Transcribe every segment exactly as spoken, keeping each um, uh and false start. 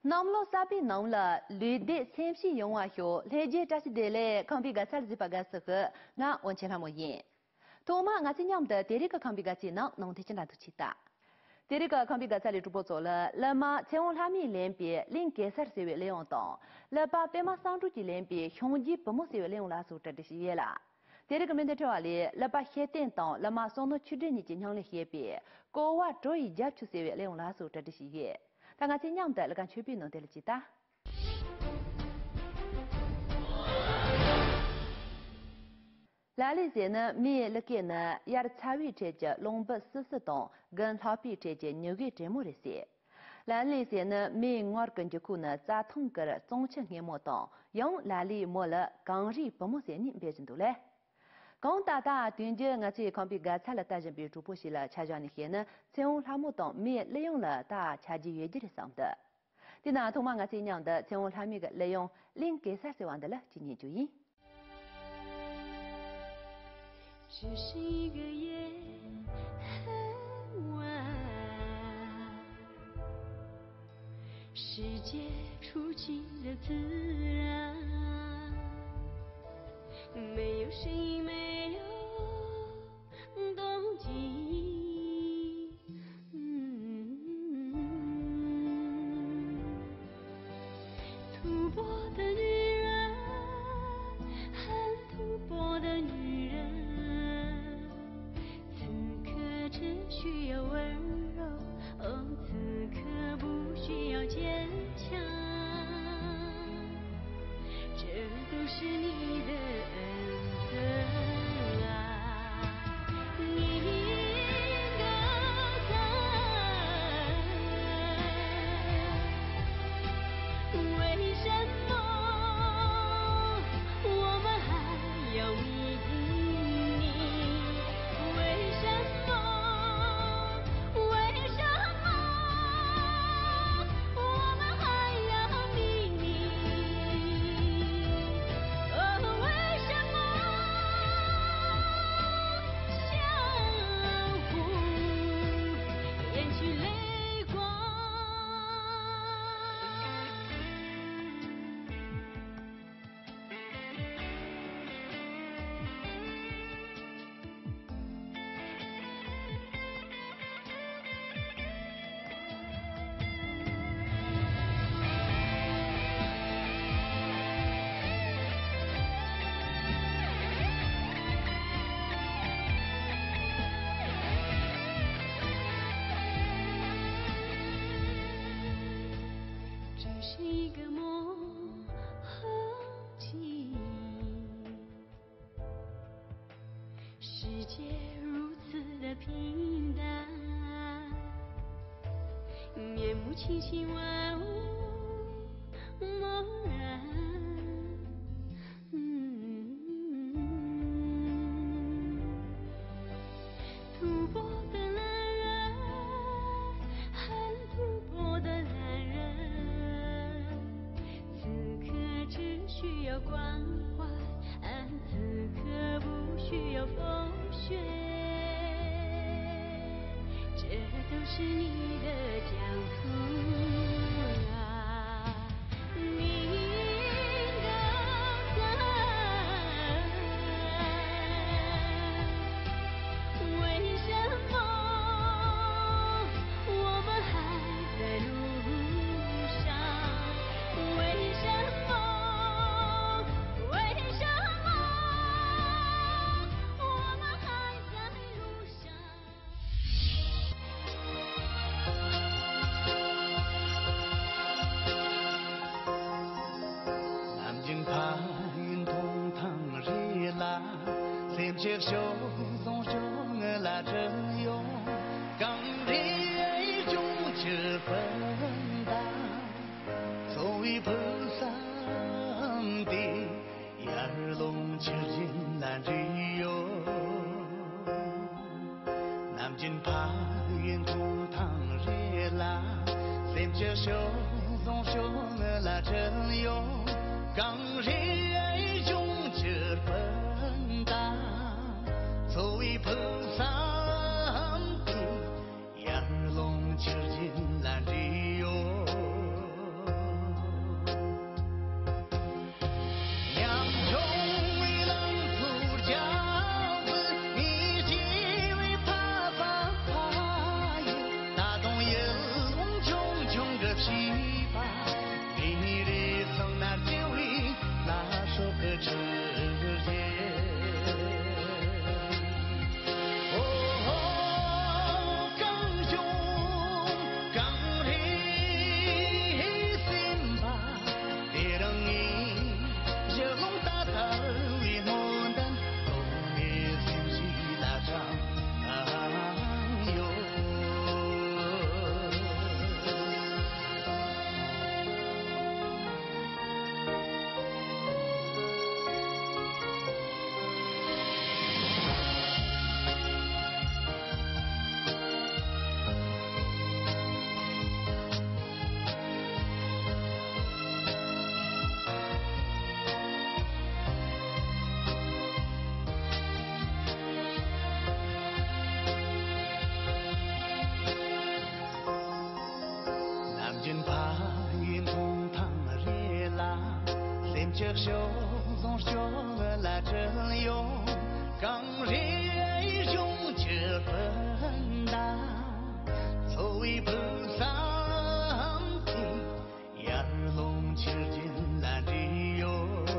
གནམ་ལོ་གསར་པའི་ནང་ལ་ལུས་བདེ་སེམས་སྐྱིད་ཡོང་བ་ཤོག་ལྷན་རྒྱས་བཀྲ་ཤིས་བདེ་ལེགས། ཁམས་པའི་དགའ་ཚལ་གཟིགས་པ་དགའ་བསུ་ཞུ། ང་དབང་ཆེན་ལྷ་མོ་ཡིན། ཐོག་མར་ང་ཚོས་མཉམ་དུ་དེ་རིང་གི་ཁམས་པའི་དགའ་ཚལ་ནང་ནང་དེ་ཅི་འདྲ་འདུག་ཅིག་ལྟ། དེ་རིང་གི་ཁམས་པའི་དགའ་ཚལ་ལས་གྲོགས་པོ་ཚོ་ལ་གླུ་མ་ཚེ་དབང་ལྷ་མོས་ལེན་པའི་གླིང་གེ་སར་ཟེར་བའི་གླུ་དབྱངས་དང་། གླུ་པ་པད་མ་བསམ་གྲུབ་ཀྱིས་ལེན་པའི་ཤིང་རྒྱུད་བུ་མོ་ཟེར་བའི་གླུ་དབྱངས་ལ་སོགས་གྲ་སྒྲིག་ཞུས་ཡོད་ལ། དེ་རིང་གི་སྨོན་འདུན་འཕྲིན་བ་ལས་གླུ་པ་ཤེས་བརྟན་དང་གླུ་མ་བསོད་ནམས་ཆོས་སྒྲོན་གཉིས་ཀྱིས་ཉམས་ལེན་བྱས་པའི་བསྐོར་བ་བྲོ་ཡི་རྒྱབ་ཆོས་ཟེར་བའི་གླུ་དབྱངས་ལ་སོགས་གྲ་སྒྲིག་ཞུས་ཡོད། ད་ང་ཚོས་མཉམ་དུ་གླུ་ཁང་མཆོད་པའི་ནང་དེ་ལ་ཅིག་ལྟ། ལ་ལུ་ཟེར་ནི་མིའི་གླུ་སྐད་ནི། དབྱར་ཚ་བའི་ཁྲོད་ཀྱི་རླུང་བུ་སིལ་སིལ་དང་དགུན་ལྷགས་པའི་ཁྲོད་ཀྱི་ཉི་འོད་དྲོན་མོ་རེད་ཟེར། ལ་ལུ་ཟེར་ནི་མིའི་ངོར་གྱི་འགྱུར་ཁུག་ནི་རྩྭ་ཐང་གི་གཙང་ཆུ་སྔོན་མོ་དང་། ཡང་ལ་ལུའི་མོ་ལ་གངས་རིའི་བུ་མོ་ཟེར་ནས་འབོད་བཞིན་འདུག་ལེ། གང་ལྟར་ད་དུས་རྒྱུན་ང་ཚོའི་ཁམས་པའི་དགའ་ཚལ་ལ་ལྟ་བཞིན་པའི་གྲོགས་པོ་ཞིག་ལ་ཆ་བཞག་ནས་བཤད་ན། ཚེ་དབང་ལྷ་མོ་དང་མིའི་གླུ་དབྱངས་ལ་ད་ཆ་རྒྱུས་ཡོད་རྒྱུ་རེད་བསམ་འདུག་དེས་ན་ཐོག་མར་ང་ཚོས་མཉམ་དུ་ཚེ་དབང་ལྷ་མོའི་གླུ་དབྱངས་གླིང་གེ་སར་ཟེར་བ་འདི་ལ་ཅིག་ཉན་རྒྱུ་ཡིན། 只是一个夜很晚，世界触景的自然，没有声音，没有动静。 赌博的女人，很赌博的女人，此刻只需要温柔，哦，此刻不需要坚强。这都是你的恩赐啊。 这是一个梦，好记忆。 世界如此的平淡，面目清醒，万物茫然。嗯，赌博的男人，很赌博的男人，此刻只需要关怀。 此刻不需要风雪，这都是你的疆土啊。你的歌，为什么我们还在路上？为什么？ 为什么我们还在路上？ ནམ་རྒྱུན་ཕ་ཡུལ་མཐོང་ཐང་རེ་ལ། སེམས་ཀྱི་ཤོག་ཟུང་ཤོག་ངུ་ལ་དྲན་ཡོང་། གངས་རིའི་ལྗོངས་ཀྱི་སྤུན་ཟླ། འཚོ་བའི་ཕུགས་བསམ་དེ། ཡར་ཀླུང་ཆུ་རྒྱུན་ལ་འདྲེས་ཡོད། ནམ་རྒྱུན་ཕ་ཡུལ་མཐོང་ཐང་རེ་ལ། སེམས་ཀྱི་ཤོག་ཟུང་ཤོག་ངུ་ལ་དྲན་ཡོང་། གངས་རིའི་ལྗོངས་ཀྱི་སྤུན་ཟླ། འཚོ་བའི་ཕུགས་བསམ་དེ། ཡར་ཀླུང་ཆུ་རྒྱུན་ལ་འདྲེས་ཡོད། ཅིག་ཤོག་བཟང་སྤྱོད་ལ་བྲེལ་ཡོང་། གངས་རི་གཞུང་གི་སྤུན་ཟླ། འཚོ་བའི་ཕུགས་བསམ་དེ། ཡར་ཀླུང་ཆུ་རྒྱུན་ལ་འདྲེས་ཡོད།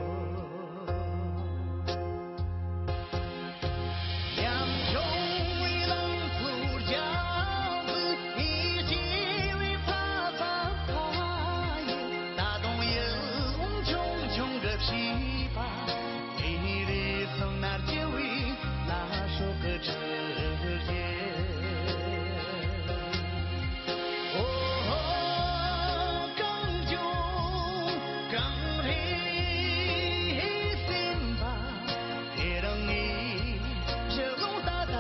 ཉམ་ཆུང་བའི་ལང་ཚོའི་རྒྱ་མཚོ་ཡིས་སྐྱེས་པའི་ཕ་ས་ཕ་ཡུལ། ད་དུང་ཡིད་འོང་ཆུང་ཆུང་གི་བྱིས་པ། དེ་རེ་སོང་ན་སྐྱེ་བའི་ལ་ཕྱོགས་ཀྱི་ཁྲི་རྒྱལ། ཨོ་ཧོ། གངས་ལྗོངས་གངས་རིའི་སེམས་པ། དེ་རིང་ངས་ཞི་ལུང་ད་ལྟ་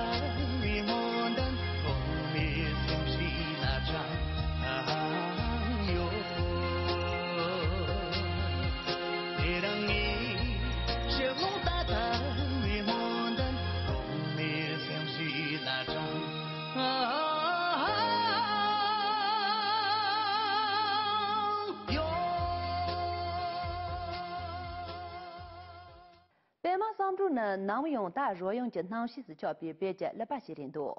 བའི་སྨོན་འདུན། གོང་མའི་སེམས་ཤིང་ལ་དྲངས་ཡོད། དེ་རིང་ངས་ཞི་ལུང་ད་ལྟ་བའི་སྨོན་འདུན། གོང་མའི་སེམས་ཤིང་ལ་དྲངས་ཡོད། པད་མ་བསམ་གྲུབ་ནི་ནམ་ཡང་ད་རོལ་དབྱངས་ཀྱི་རྣམ་ཤེས་སུ་ཆགས་པའི་བོད་ཀྱི་གླུ་པ་ཞིག་རེད་འདུག།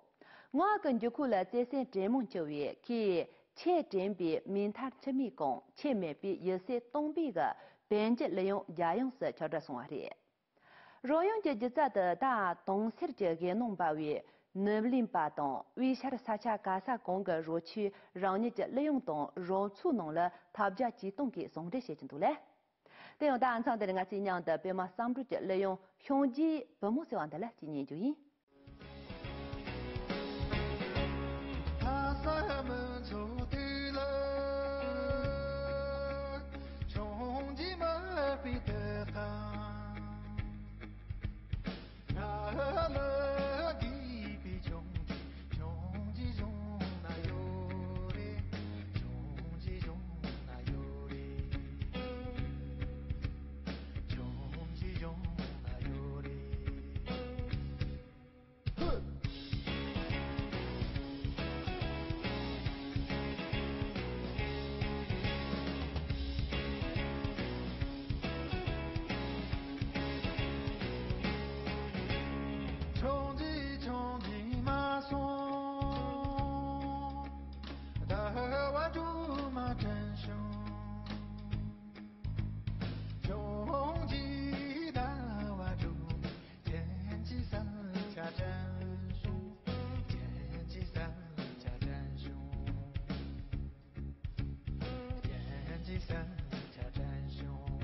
ངག་གི་འགྱུར་ཁུག་ལ་བརྩེ་སེམས་དྲེད་མོང་བཅུག་པའི་ཁོས། ཆེས་དྲན་པའི་མིག་མཐའ་འཁྱུད་མིག་གམ། ཆེས་མོས་པའི་ཡིད་སེམས་སྟོང་པའི་གི་བོད་ཀྱི་གླུ་དབྱངས་རྒྱལ་དབྱངས་སུ་ཁྱབ་བརྡལ་སོང་བ་རེད། རོལ་དབྱངས་ཀྱི་སྒྱུ་རྩལ་དེ་ད་དུང་སེར་གྱི་དགེ་སློང་འབར་བའི་ནུབ་གླིང་པ་དང་དབུས་ཤར་ས་ཆ་ག་ས་གང་གི་རོལ་ཆས་རང་ཉིད་ཀྱི་གླུ་དབྱངས་དང་རོལ་མཚོའི་ནང་ལ་ཐབས་བརྒྱ་ཇུས་སྟོང་གིས་ཟུང་འབྲེལ་བྱེད་ཀྱི་འདུག་ལ། དེ་ཡང་ད་མཚམས་འདིར་ང་ཚོས་མཉམ་དུ་པད་མ་བསམ་གྲུབ་ཀྱི་གླུ་དབྱངས་ཤིང་རྗེའི་བུ་མོ་ཟེར་བ་འདི་ལ་གཅིག་ཉན་རྒྱུ་ཡིན། ལྷ་ས་མི་ཚོགས་དུས་ལ་ཆུང་འཇིགས་མ་པའི་དུས་དང་། ལྷ་ལ་དགོས་པའི་ཆུང་ཆུང་གཞུང་ན་ཡོད་རེད། ཆུང་གཞུང་ན་ཡོད་རེད། ཆུང་གཞུང་ན་ཡོད་རེད། ཆུང་ཆུང་ཆུང་ཆུང་མ་སོང་། ཟླ་བ་དྲུག་མ་དྲན་བྱུང་། ཆུང་ཆུང་ཟླ་བ་དྲུག་མ། ཁྱེད་ཀྱི་བསམ་འཆར་དྲན་བྱུང་། ཁྱེད་ཀྱི་བསམ་འཆར་དྲན་བྱུང་། ཁྱེད་ཀྱི་བསམ་འཆར་དྲན་བྱུང་།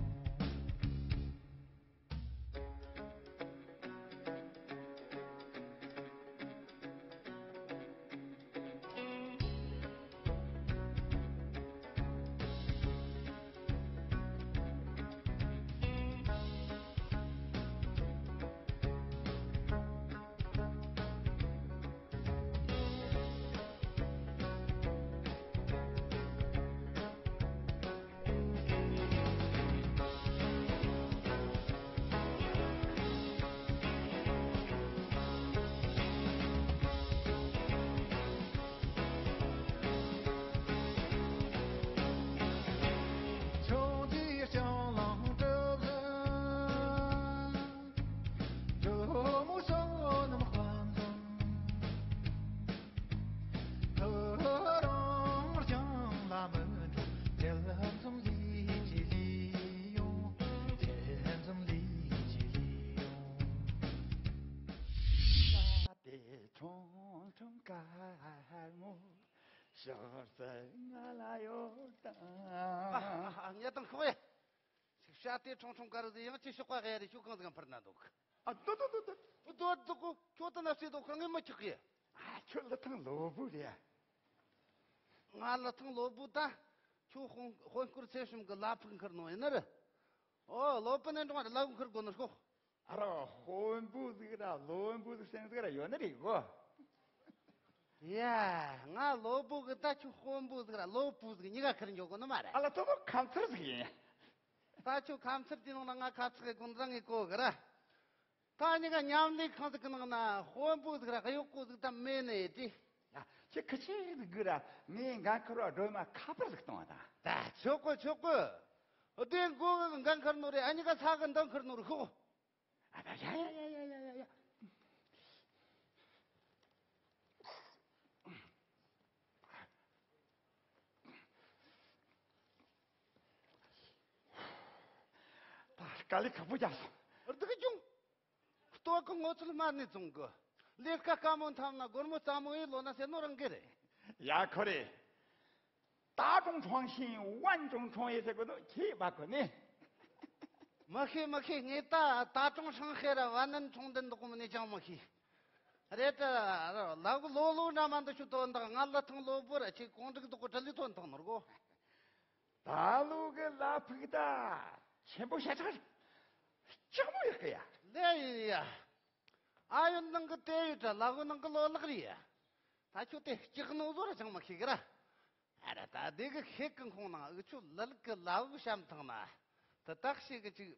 ཆུང་དུས་སྤྱང་ལང་གྲུབ་ལ། ཇོ་མོ་བསོད་ནམས་དཔའ་མཛངས། ཐུ་རུང་རྒྱང་ལ་མི་འགྲོ། དེ་ལ་འཛོམས་ལི་ཅི་ལི་ཡོང་། དེ་འཛོམས་ལི་ཅི་ལི་ཡོང་། ད་དེ་ཁྲུང་ཁྲུང་དཀར་མོ་ཞོར་ས་ང་ལ་ཡོད་དམ། ཨ་ཨ་ཨ། ངས་དང་ཁོག་ཡ། ཤ་དེ་ཁྲུང་ཁྲུང་དཀར་ཟིག་ཡང་ཅི་ཤོག་པ་ག་ཡ་རེ་ཤོག་གང་ཟིག་འཕུར་ན་འདུག། ཨ་ཏོ་ཏོ་ཏོ་ཏོ། ཏོ་ཏོ་ཏོ་ཀོ་ཁྱོད་ད་ན་སེ་དོ་ཁོ་ངས་མི་ཆག་གི། ཨ་ཁྱོད་ལི་ཐང་ལོ་བུ་རེད། ང་ལི་ཐང་ལོ་བུ་ད། ཁྱོད་དཔོན་དཔོན་སྐོར་ཚེ་ཧྲིམ་གི་ལ་ཕུག་འཁུར་ནོ་ཡིན་ནི་རེད། ཨོ་ལོ་པི་ནས་འགྲོ་བ་རེད། ལ་ཕུག་འཁུར་དགོ་ནི་ཤོག། ཨ་རོ་དཔོན་པོ་ཟིག་ར་ལོན་པོ་ཟིག་སེམས་ཟིག་ར་ཡོད་ནི་རེད་གོ། ཡ། ང་ལོ་པོ་གི་ད་ཁྱོད་དཔོན་པོ་ཟིག་ར་ལོ་པོ་ཟིག་གཉིས་ཀ་ཁུར་འཇོག་གོ་ནི་མ་རེད། ཨ་ལ་ཏོ་ཏོ་ཁ་མཚར་ཟིག་ཡིན། ད་ཁྱོད་ཁ་མཚར་དེ་ནང་ན་ང་ཁ་མཚར་གི་གོ་འདྲ་ངས་གོ་གི་ར། ད་གཉིས་ཀ་མཉམ་ལས་ཁང་ཟིག་གི་ནང་ན་དཔོན་པོ་ཟིག་ར་གཡོག་པོ་ཟིག་ད་མེད་ནི་དེ། ཡ་ཁྱོད་ཁི་ཆེ་ཟིག་གི་ར་ངས་འགན་ཁུར་བ་སྒྲོལ་མ་ཁ་པར་ཟིག་གཏོང་བ་དང་། ད་ཆོག་གོ་ཆོག་གོ། དེ་མགོ་གི་འགན་འཁུར་ནོ་རེད། ཨ་ཉི་ག་ས་གི་འདང་འཁུར་ནོ་རེད་ཤོག་ཨ་ད་ཡ་ཡ་ཡ། ད་དཀའ་ལས་ཁག་པོ་རྒྱག་སོང་། སྡུག་གྱོང་། ལྟོ་གི་ངོ་ཚུལ་སྨན་ནས་བཙོང་གི། ལས་ཀ་དཀའ་མོ་འཐམ་ན་སྒོར་མོ་རྩ་མོ་ཡིས་ལོ་ན་ཟེར་ནོ་རང་གི་རེད། ཡ་ཁོ་རེ། 大众创新，万众创业 ཟེར་གོ་ནོ་ཁྱེད་བ་གོ་ནི། མི་ཤེས་མི་ཤེས། ངས་ད་大众创新 ར་万能充电 འདོག་མི་ནས་ཅང་མི་ཤེས། རེད་དྲ། ལ་གུ་ལོ་ལོ་འདྲ་མ་འདི་ཤུ་དོ་འདག་ང་ལ་ཐང་ལོ་བོ་ར་ཆེ་ཀོང་སྒྲིག་འདོག་གོ་ཏྲ་ལི་ཐོན་ཐང་ནོར་གོ། ད་ལོ་གི་ལ་ཕུག་ད་ཆེན་པོ་ཤ་ཆག་ཅག་མོ་ཡོད་གི་ཡ། ལེ་ཡིན་ཡ། ཨ་ཡོན་ནང་གི་དེ་ཡོད་དྲ་ལ་གུ་ནང་གི་ལོ་ལག་རེད་ཡ། ད་ཁྱོད་དེ་སྐྱག་ནོ་བཟོ་ར་ཅང་མི་ཤེས་གི་ར། ཨ་ར་ད་དེ་གི་ཤེད་ཀི་ཁོང་ནང་འུ་ཆོ་ལ་ལུག་གི་ལ་འུག་བཤམས་ཐང་ན། དེ་དག་ཤེད་གི་ཅིག་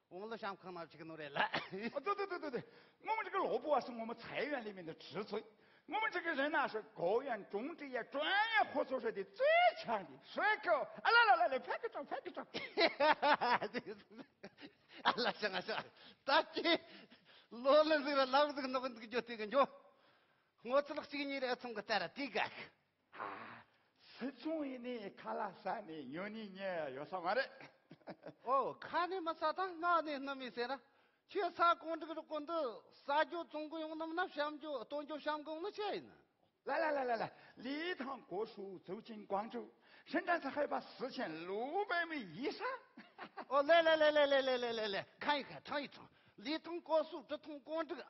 འོང་ལ་བཤམས་ཁང་ན་བཅུག་ནོ་རེད་ལ། ཨ་ཏོ་ཏོ་ཏོ་ཏོ་ཏོ། 我们这个萝卜啊，是我们菜园里面的植物。我们这个人呐，是各样种植业专业合作社的最强的水狗。啊啦啦啦啦，拍个照，拍个照。 ཨ་ལ་ཤང་ཨ་ཤང་། ད་ཅི་ལོ་ལ་ཟིག་ར་ལ་འུག་ཟིག་ནོ་གི་འདུག་རྒྱུ་དེ་གི་འཇོ། སྔོ་ཚལ་གཅིག་གཉིས་རེ་ཚོང་གི་ལྟ་ར་དེ་ག་ཨ། སི་ཚོང་ཡིན་ནི་ཁ་ལག་ཟ་ནི་ཉོ་ནི་ཉེ་ཡོད་ས་མ་རེད། ཨོ། ཁ་ནི་མི་ཟ་དང་སྣ་ནི་སྣུམ་མི་ཟེར་ར། ཁྱོད་ས་ཀོང་སྒྲིག་རུ་ཀོང་འདི་ཟ་རྒྱུ་བཙོང་གི་ཡོང་ནམ་ན་བཤམ་རྒྱུ་སྟོན་རྒྱུ་བཤམ་གི་ཡོང་ནི་ཆི་ཡིན། ལ་ལ་ལ་ལ་ལ། 梨塘果树走进广州，生长在海拔四千六百米以上。 ཨོ་ལེ་ལེ་ལེ། ཁ་ཡི་ཁ་ཁྲང་ཡི་ཁྲང་ལི་ཐང་ཀོ་སུ་ཀྲི་ཐང་ཀོང་སྒྲིག་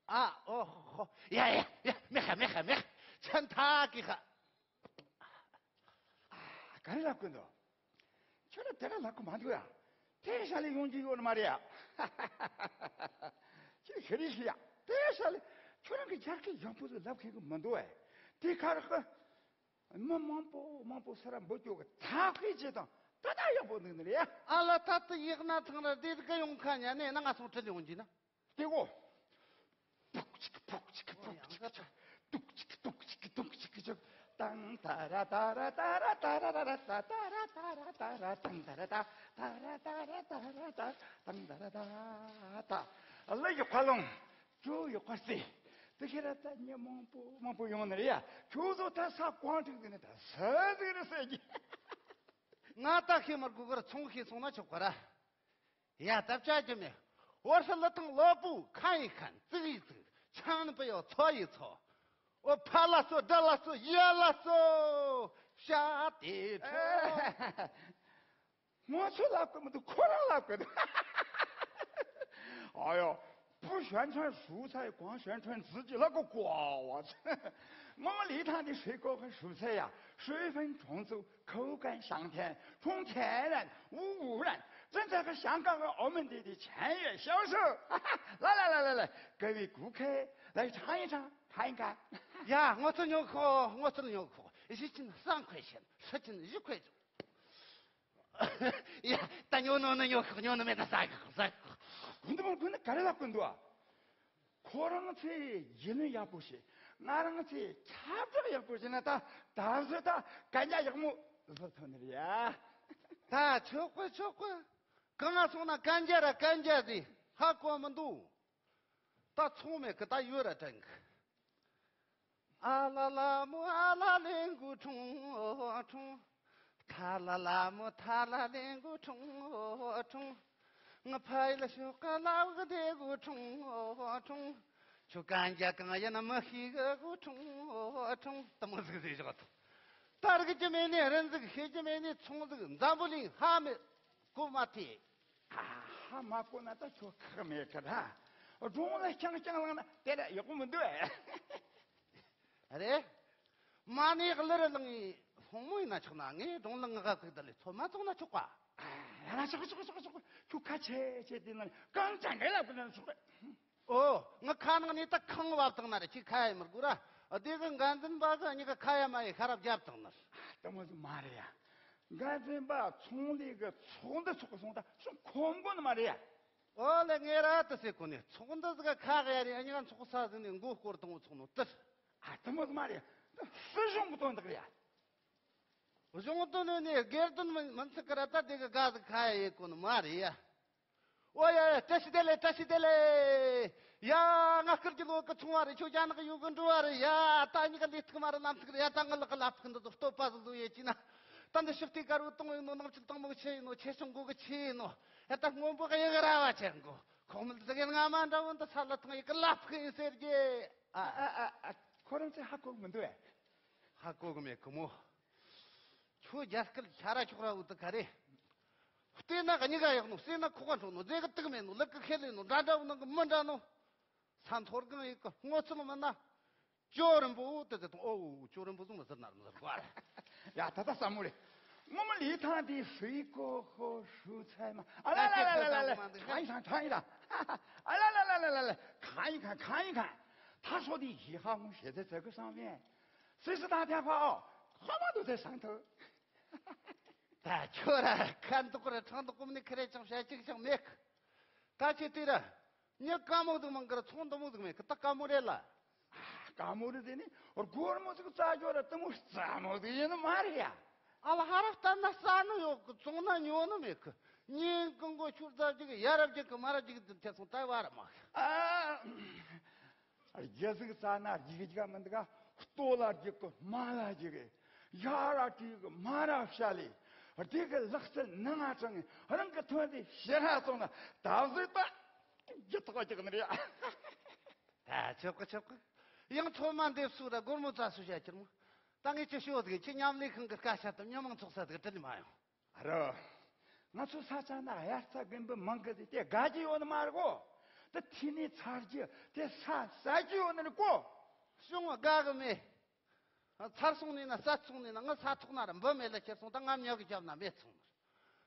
ཨ། ཨོ་ཧོ། ཡ་ཡ་ཡ། མེ་ཁ་མེ་ཁ་མེ་ཁ། ཆན་ཐ་ཀི་ཁ། ཨ། ག་རེ་ལབ་གི་འདུག་ཁྱོད་ལ་དེ་ར་ལབ་གི་མ་འདུག་ཡ། དེ་ཤ་ལས་ཡོང་གི་ཡོད་ནི་མ་རེད་ཡ། ཁྱོད་ཤི་རི་ཤི་ཡ། དེ་ཤ་ལས་ཁྱོད་རང་གི་རྒྱལ་ཁའི་ཡང་པོ་ལ་ལབ་མཁན་གི་མི་འདུག་ཨེ། དེ་ཁ་རག་གི། མི་མང་པོ་མང་པོ་ས་ར་འབུད་སྐྱོ་གི་ཐག་གི་ཅི་དང་ད་ད་ཡག་པོ་འདུག་ནི་རེད་ཡ། ཨ་ལ་ད་ད་ཡག་ན་ཐང་ར་དེ་གི་ཡོང་ཁ་ཉ་ནས་ན་ང་སོང་ཁྲིད་ཡོང་གི་ན། དེ་གོ། ཕུག་ཅིག་ཕུག་ཅིག་ཕུག་ཅིག་ཏུག་ཅིག་ཏུག་ཅིག་ཏུག་ཅིག་ཅིག་ཏང་ཏ་ར་ཏ་ར་ཏ་ར་ཏ་ར་ར་ར་ཏ་ཏ་ར་ཏ་ར་ཏ་ར་ཏང་ཏ་ར་ཏ་ཏ་ར་ཏ་ར་ཏ་ར་ཏ་ཏང་ཏ་ར་ཏ་ཏ། ལ་ཡོད་ཁ་ལོང་། ཇོ་ཡོད་ཁ་སི། དེ་ཁྱེད་ར་ད་ཉེ་མང་པོ་མང་པོ་ཡོང་ནི་རེད་ཡ། ཁྱོད་ཚོ་ད་ས་ཀོང་སྒྲིག་ཟིན་ནས་ད་ས་ཟིག་རེད་ཟེར་གྱི། ང་ད་ཤེས་མར་གུ་གར་ཚོང་ཤེས་སོང་ན་ཆོག་ག་ར། ཡ། ད་བྱ་རྒྱུ་མེད། འོ་ཧྲི་ལི་ཐང་ལོ་པུ་ཁ་ཡི་ཁན་ཙི་ཡི་ཙི་ཆང་ནི་པ་ཡོ་ཚོ་ཡི་ཚོ། འོ་ཕ་ལ་སོ་དྲ་ལ་སོ་ཡ་ལ་སོ། ཤ་དེ་ཁྲོ། ངོ་ཚོ་ལབ་གི་མི་འདུག་ཁོ་རང་ལབ་གི་འདུག་ཨ་ཡོ། 不宣传蔬菜，光宣传自己，那个瓜娃子。我们礼堂的水果和蔬菜呀，水分充足，口感香甜，纯天然，无污染，正在和香港和澳门地区签约销售。来来来来来，各位顾客来尝一尝，看一看。呀，我这牛口，我这牛口，一斤三块钱，十斤一块九。 ཡ། ད་ཉོ་ནོ་ནི་ཉོ་ཁག་ཉོ་ནི་མེད་ན་ཟ་གི་ཟ་གི། ཁོ་འདི་མོ་ཁོ་ནི་ག་རེ་ལབ་གི་འདུག་ཨ། ཁོ་རང་ཚོས་རྒྱུས་ལོན་ཡག་པོ་བྱེད། ང་རང་ཚོས་ཁྱབ་བསྒྲགས་ཡག་པོ་བྱེད་ན་ད་ད་གཟོད་ད་གན་རྒྱ་ཡག་མོ་བཟོ་ཐུབ་ནི་རེད་ཡ། ད་ཆོག་གི་ཆོག་གི། གང་ང་སོང་ན་གན་རྒྱ་ར་གན་རྒྱ་ཟིག་ཧ་གོ་མི་འདུག་ད་ཚོང་མེད་གི་ད་ཡོད་ར་དྲན་གི། ཨ་ལ་ལ་མོ་ཨ་ལ་ལེན་གུ་ཁྲུང་ཁྲུང་། ཐ་ལ་ལ་མོ་ཐ་ལ་ལེན་གུ་ཁྲུང་ཁྲུང་། ང་ཕ་ཡི་ལ་ཤོག་ག་ལ་བ་ག་དེ་གུ་ཁྲུང་ཁྲུང་། ཆུ་གན་རྒྱ་གང་ཡིན་ན་མི་ཤེས་གི་གུ་ཁྲུང་ཁྲུང་། ད་མོ་ཟིག་ཟིག་བཞག་ད། ད་རིག་རྒྱུ་མེད་ནི་རིན་ཟིག་ཤེས་རྒྱུ་མེད་ནི་ཚོང་ཟིག་འཛམ་བུ་གླིང་ཧ་མེད་གོ་མ་ཐེ། ཨ་ཧ་མ་གོ་ན་ད་ཁྱོད་ཁག་མེད་གི་ད། སྒྲུང་ལ་རྐྱང་རྐྱང་བླངས་ན་དེ་ལ་ཡག་པོ་མི་འདུག་ཨེ། རེད། མ་ཎི་གླུ་རུ་བླངས་ངས་ལྷུང་མོ་ཡིན་ན་ཆོག་ན་ངས་སྒྲུང་ལ་ངག་ག་ཁུག་ད་ལས་ཚོད་མ་བཙོང་ན་ཆོག་པ། ཡ་ན་ཆོག་ཆོག་ཆོག་ཆོག་ཁྱོད་ཁ་ཆེ་ཆེ་དེ་ན་གང་ཅང་ག་ལབ་གི་ན་ཆོག་པ། ཨོ། ང་ཁ་ནང་ནས་ད་ཁང་བབ་བཏང་ན་རེ་ཁྱི་ཁ་ཡ་མི་དགོས་ར། དེ་གི་འགན་འཛིན་པ་གི་གཉིས་ཀ་ཁ་ཡ་མ་ཡི་ཤ་རབ་རྒྱབ་བཏང་ན། ཨ་ལྟ་མོ་ཟིག་མ་རེད་ཡ། འགན་འཛིན་པ་ཚོང་ལས་གི་ཚོགས་འདུ་ཚོགས་གི་སོང་ད་སུ་ཁོམ་གོ་ནི་མ་རེད་ཡ། ཨོ་ལེ་ངས་ར་ད་ཟེར་གོ་ནི་ཚོགས་འདུ་ཟིག་ག་ཁ་ག་རེ་གཉིས་ཀ་ཚོགས་ས་ཟིག་ནས་མགོ་སྐོར་བཏང་བོ་ཚོགས་ནོ་ཏིར། ཨ་ལྟ་མོ་ཟིག་མ་རེད་ཡ། ད་སྲིད་གཞུང་གི་དོན་དག་རེད་ཡ། གཞུང་དོན་ནས་ནི་སྒེར་དོན་མིན་མིན་ཚིག་གི་ར་ད་དེ་གི་དགའ་ཟིག་ཁ་ཡ་ཡེ་གོ་ནི་མ་རེད་ཡ། ཨོ་ཡ་ཡ། བཀྲ་ཤིས་བདེ་ལེགས། བཀྲ་ཤིས་བདེ་ལེགས། ཡ། ང་སྐུལ་གྱི་ལོ་གི་ཚོང་བ་རེད། ཁྱོད་རྒྱ་ནག་ཡོང་གི་འགྲོ་བ་རེད་ཡ། ད་གཉིས་ཀ་ལས་ཐུག་མ་རེད། ནམ་ཐུག་རེད་ཡ། ད་ང་ལག་གི་ལ་ཕུག་འདི་ཚོ་བསྟོད་པ་ཟིག་ཟིག་ཡེ་ཅི་ན། ད་འདི་ཞིབ་ལྟའི་དཀར་བོ་གཏོང་ཡིན་ནོ། ནག་ཆུ་དང་མོ་ཆེ་ཡིན་ནོ། ཆེ་ཆུང་གོ་གི་ཆེ་ཡིན་ནོ། ཡ། ད་སྔོན་པོ་གི་ཡི་གི་ར་བ་ཆེན་གོ། ཁོང་མི་ཟིག་ཡིན། ང་མ་འདྲ་བོ་འདི་ས་ལ་ཐང་ཡི་གི་ལ་ཕུག་ཡིན་ཟེར་གྱི། ཨ། ཨ། ཨ། ཨ། ཁོ་རང་ཚོས་ཧ་གོ་གི་མི་འདུག་ཨེ། ཧ་གོ་གི་མེད་གི་མོ། ཁྱོད་རྒྱ་སྐད་ཆ་ར་ཁྱོག་ར་འུ་དུ་ག་རེ། བལྟས་ན་གཉིས་ཀ་ཡག་ནོ། བསྲེས་ན་ཁོག་ག་འཕྲོག་ནོ། རྫས་གི་དུག་མེད་ནོ། ལུག་གི་ཁེ་ལས་ནོ། འདྲ་འདྲ་བོ་ནང་གི་མི་འདྲ་ནོ། ས་མཐོར་གང་ཡིག་གི་སྔོ་ཚལ་མིན་ན། ཅོ་རིན་པོ་དེ་ཟེར་དང་། ཨོ། ཅོ་རིན་པོ་ཟུང་མི་ཟེར་ན་མི་ཟེར་གོ་ཨ་རེ། ཡ། ད་ད་ཟབ་མོ་རེད། ངོ་མ་ལི་ཐང་དེ་ཧྲུའི་ཀོ་ཧོ་ཧྲུའུ་ཚའི་མ། ཨ་ལ་ལ་ལ་ལ་ལ། གང་ཡིན་གང་གང་ཡིན་ལ། ཨ་ལ་ལ་ལ་ལ་ལ་ལ། གང་ཡིན་གང་གང་ཡིན་གང་། ད་སོ་དེ་ཡི་ཧ་ངོ་ཞེ་ཚེ་ཚེ་གི་སང་བེན། སི་སི་དང་ཐན་ཧ་ཨོ། ཧ་མ་དུ་ཚེ་སང་ཐུ། ད་ཁྱོད་ར་ཁ་འདུག་ར་ཁྲང་འདུག་གོམ་ནི་ཁ་རེ་ཅང་བྱ་གཅིག་ཅང་མེད་གི། ད་ཁྱེད་དེ་ར། མྱི་དཀའ་མོ་ཟིག་མང་གི་ར་ཚོང་འདི་མོ་ཟིག་མེད་གི། ད་དཀའ་མོ་རེད་ལ། ཨ། དཀའ་མོ་རེད་ཟེར་ནི་སྒོར་མོ་ཟིག་བཙལ་རྒྱུ་ར་དེ་མོ་སླ་མོ་ཟིག་ཡིན་ནི་མ་རེད་ཡ། ཨ་ལ། ཧ་ར་བལྟས་ན་སླ་ནི་ཡོད་གི། བཙོང་ན་ཉོ་ནི་མེད་གི། ཉིན་གང་གོ་ཆུར་ཙག་ཅིག་ཡ་རབས་ཅིག་གི་མ་རབས་ཅིག་གི་དེ་སོང་ལྟ་བ་ར་མ་གི། ཨ། རྒྱ་ཟིག་བཙལ་ན་རྒྱུག་རྒྱུག་མི་འདུག་ག། ལྟོ་ལ་རྒྱུག་གི། མ་ལ་རྒྱུག་གི། ཡ་ར་བྲིས་གི། མ་ར་བཤལ་ལེ། རྡེ་གི་ལག་རྩལ་ནང་ང་དྲངས། རང་གི་ཐོན་དེ་ཕྱི་ར་སོང་ན་ད་གཟོད་ད་རྒྱུ་ཐོག་རྒྱག་ནི་རེད། ད་ཆོག་གི། ཆོག་གི། ཡང་ཐོག་མ་འདེབས་སུ་ར་སྒོར་མོ་བཙལ་སུ་བྱ་ཁྱེར་མོ། ད་ངས་ཅི་ཤོད་ཟིག་ཁྱེད་མཉམ་ལས་ཁང་གི་སྐད་ཆ་དང་མྱི་མང་ཚོགས་ས་དེ་ག་དྲིལ་མ་ཡོང་། ཨ་རོ། ང་ཚོ་ས་ཆ་ན་དབྱར་རྩྭ་དགུན་འབུ་མང་གི་ཟིག་དེ་དགའ་རྒྱུ་ཡོད་ནི་མ་རེད་གོ། དེ་ཐིག་ནས་ཚར་རྒྱུ་དེ་ས་ཟ་རྒྱུ་ཡོད་ནི་རེད་གོ། གཞུང་དགའ་གི་མེད། ཚར་སོང་ནས་ན་ཟ་སོང་ནས་ན་ངི་ས་ཐོག་ན་ར་འབུ་མེད་ལ་ཁྱེར་སོང་། ད་ང་མྱི་གི་རྒྱབ་ན་མེད་སོང་ནི་རེད།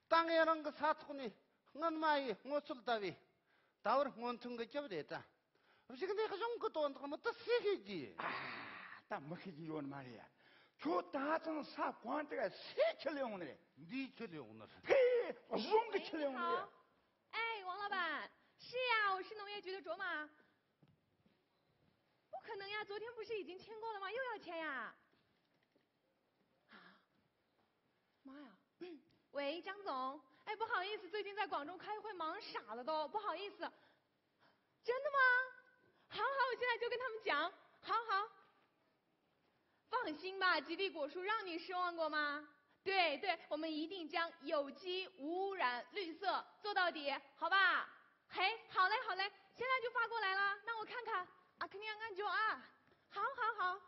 ད་ངས་རང་གི་ས་ཐོག་ནས་སྔོན་མ་ཡི་སྔོ་ཚོད་ལྟ་བུའི་ད་བར་སྔོན་ཐོན་གི་རྒྱབ་རེད་དྲ། གཞུག་ནས་གཞུང་གི་དོན་དག་མི་ད་སུས་ཤེས་ཀྱི། ཨ། ད་མི་ཤེས་ཀྱི་ཡོད་ནི་མ་རེད་ཡ། ཁྱོད་ད་ཚང་ས་གོང་དེ་ག་སུས་ཁྱེར་ཡོང་ནི་རེད། འདིས་ཁྱེར་ཡོང་ནི་རེད། ཕེ་གཞུང་གི་ཁྱེར་ཡོང་ནི་རེད། 哎，王老板，是呀，我是农业局的卓玛。不可能呀，昨天不是已经签过了吗？又要签呀？啊，妈呀！喂，张总，哎，不好意思，最近在广州开会，忙傻了都，不好意思。真的吗？好好，我现在就跟他们讲。好好。放心吧，吉利果树让你失望过吗？对对，我们一定将有机、无污染、绿色做到底，好吧？嘿，好嘞好嘞，现在就发过来了，那我看看。啊，肯定要按久啊。好好好。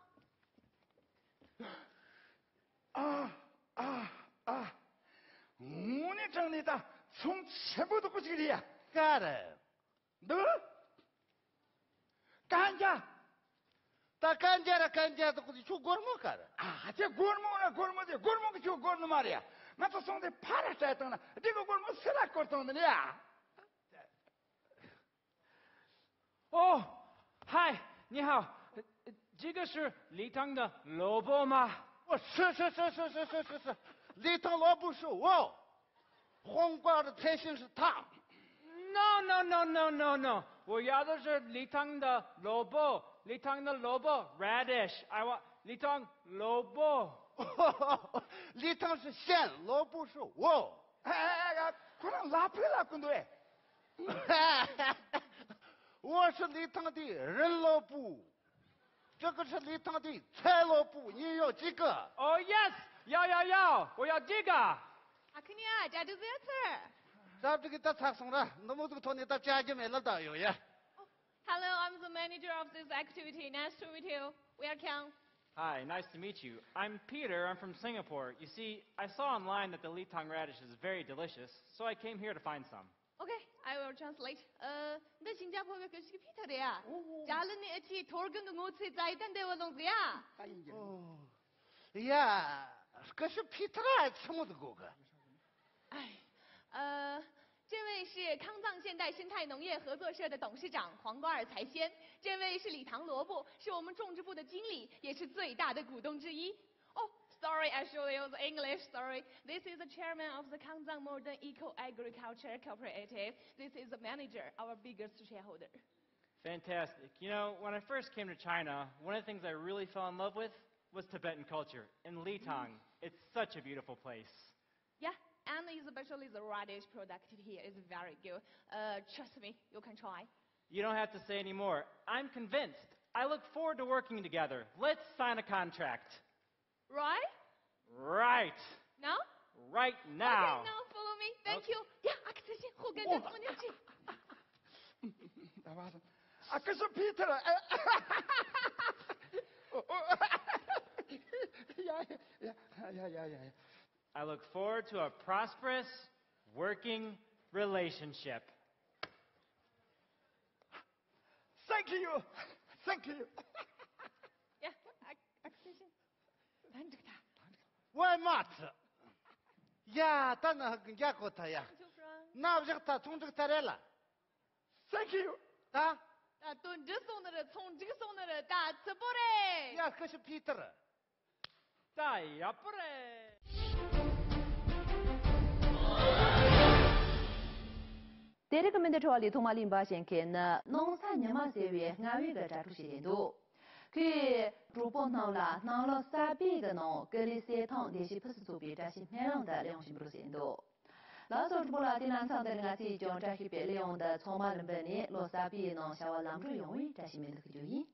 ཨ། ཨ། ཨ། དངོས་གནས་དྲང་གནས་ད་ཚོང་ཆེན་པོ་འདུག་གོ་ཅིག་རེད་ཡ། ཀ་རེད། འདུག་གན་རྒྱ། ད་གན་རྒྱ་ར་གན་རྒྱ་འདུག་གོ་ཅིག་ཁྱོད་སྒོར་མོ་ག་རེད། ཨ་ཅེ་སྒོར་མོ་ར་སྒོར་མོ་དེ་སྒོར་མོ་གི་ཁྱོད་སྒོར་ནི་མ་རེད་ཡ། ང་ཚོ་སོང་དེ་ཕ་ར་སྤྲད་བཏང་ན་འདི་གི་སྒོར་མོ་སུ་ལ་བསྐུར་བཏང་ནི་རེད་ཡ། 哦，嗨，你好，呃，这个是礼堂的萝卜吗？哦，是是是是是是是是，礼堂萝卜是我，黄瓜的菜心是他。No no no no no no，我要的是礼堂的萝卜，礼堂的萝卜，radish，I want礼堂萝卜。礼堂是线，萝卜是我。哎哎哎，哎，快让拉皮拉滚对。 我是礼堂的人萝卜，这个是礼堂的菜萝卜，你要几个？ Oh yes，要要要，我要几个？ ཨ་ཁུ་ཉི་ཨ་ཅག་ཏུ་ཟེར་ཚར། ཟབ་ཏུ་གི་ད་ཚགས་སོང་ར། འདི་མོ་ཟིག་ཐོག་ནས་ད་བཅའ་རྒྱུ་མེད་ལ་ད་ཡོད་ཡ། Oh, hello, I'm the manager of this activity. Nice to meet you. Welcome. Hi, nice to meet you. I'm Peter. I'm from Singapore. You see, I saw online that the litang radish is very delicious, so I came here to find some. Okay, I will translate. ཨ། འདི་新加坡་བའི་སྐུ་ཞབས་ཕི་ཐར་རེད་ཡ། ཨོ། ཅ་ལི་ནི་ཨ་ཅེ་ཐོར་གི་ངོ་ཚེ་ཙའི་ཏན་དེ་བ་ལོང་ཟེར་ཡ། ད་ཡིན་གྱི་རེད། ཨོ། ཡ། སྐུ་ཞབས་ཕི་ཐར་ཨ་ཆི་མོ་དུ་གོ་གི། 哎，呃，这位是康藏现代生态农业合作社的董事长黄瓜尔财鲜，这位是礼堂萝卜，是我们种植部的经理，也是最大的股东之一。Oh, sorry, I should use English, sorry. This is the chairman of the Kangzang Modern Eco Agriculture Cooperative. This is the manager, our biggest shareholder. Fantastic. You know, when I first came to China, one of the things I really fell in love with was Tibetan culture and Litang. It's such a beautiful place. Yeah, and especially the radish productive here is very good. Uh, trust me, you can try. You don't have to say any more. I'm convinced. I look forward to working together. Let's sign a contract. Right? Right. Now? Right now. Okay, now follow me. Thank you. Yeah, акцизин хуган дэ тоньёчи. Давай. А кэшэ Питер. Yeah, yeah, yeah, yeah, yeah. I look forward to a prosperous working relationship. Thank you. Thank you. Yeah, акцизин. Таньдаг та. Why not? ཡ་ད་ན་རྒྱ་གོ་ད་ཡ། ན་བཞག་ད་ཚོང་འགྲིག་ད་རེད་ལ། Thank you. ད། ད་དོན་འགྲིག་སོང་ནི་རེད། ཚོང་འགྲིག་སོང་ནི་རེད། ད་ཙི་པོ་རེད། ཡ་ཁི་ཤི་ཕི་ཏར། ད་ཡག་པོ་རེད། དེ་རིང་གི་མི་འདི་འཕྲོ་བ་ལས་ཐོག་མ་ལིན་པ་ཞེན་མཁན་ནི་ནང་ས་ཉི་མ་ཟེར་བའི་རྔ་བའི་གི་དྲ་གྲོགས་ཤིག་ཡིན་འདུག་ཁོས་གྲོགས་པོ་རྣམས་ལ་ནང་ལོ་གསར་པའི་གི་ནང་ཀུ་ལི་གསེར་ཐང་བདེ་སྐྱིད་ཕུན་སུམ་ཚོགས་པའི་བཀྲ་ཤིས་སྨོན་ལམ་དུ་གླེང་བཞིན་པ་རེད་ཟེར་འདུག་ལགས་སོ། གྲོགས་པོ་ལགས། དེ་ལ་མཚམས་འདིར་ང་ཚོས་ཀྱང་བཀྲ་ཤིས་པའི་གླེང་བ་འདི་ཚང་མ་ལ་འབུལ་ནས་ལོ་གསར་པའི་ནང་བྱ་བ་ལམ་འགྲོ་ཡོང་བའི་བཀྲ་ཤིས་སྨོན་འདུན་ཞུ་རྒྱུ་ཡིན།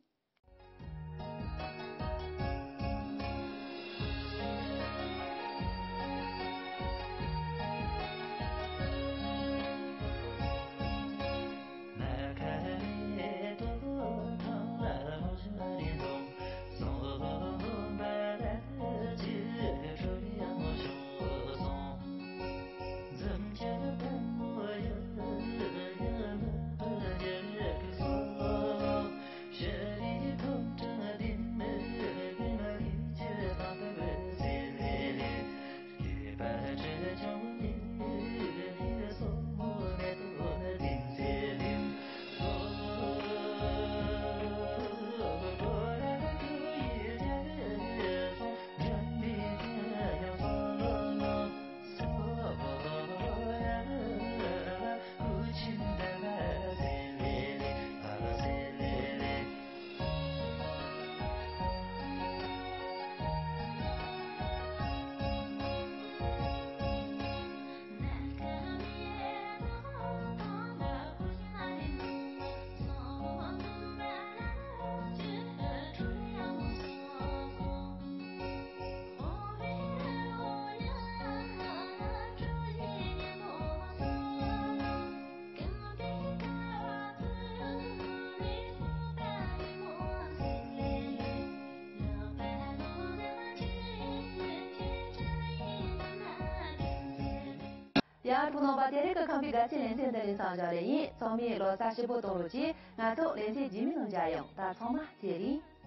ཡ། གྲོགས་རྣམ་པ། དེ་རིང་གི་ཁམས་པའི་དགའ་སྐྱིད་ལེ་ཚན་འདི་ནས་མཚམས་བཞག་ལེ་ཡིན། ཚང་མས་ལོ་གསར་སྐྱིད་པོ་གཏོང་རོགས་གྱིས། ང་ཚོ་ལེ་ཚན་རྗེས་མའི་ནང་མཇལ་ཡོང་། ད་ཚང་མ་ཚེ་རིང་།